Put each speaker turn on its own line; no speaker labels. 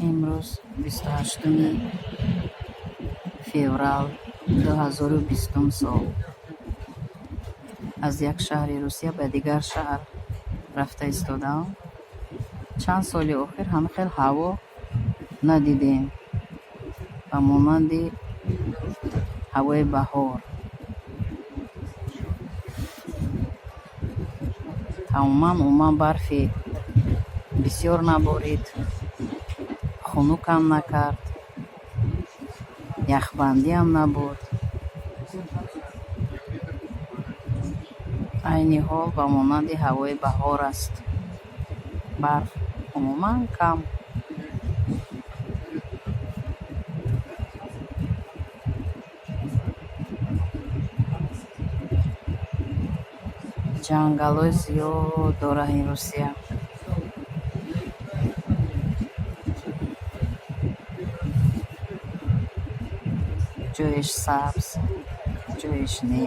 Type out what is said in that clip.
Имрӯз 28-уми феврал 2020-ум сол. Аз як шаҳри Русия ба дигар шаҳр рафта истодаам. Чанд соли охир ҳама хел ҳаво надидем, ба монанди ҳавои баҳор. Тамоман, умуман барфи бисёр наборид, хунукам накард, яхбандиам набуд. Айни ҳол ба монанди ҳавои баҳор аст. Барф умуман кам. Ҷангалҳои зиёд дорад ин Русия. Ҷоеш сабз, ҷоеш не.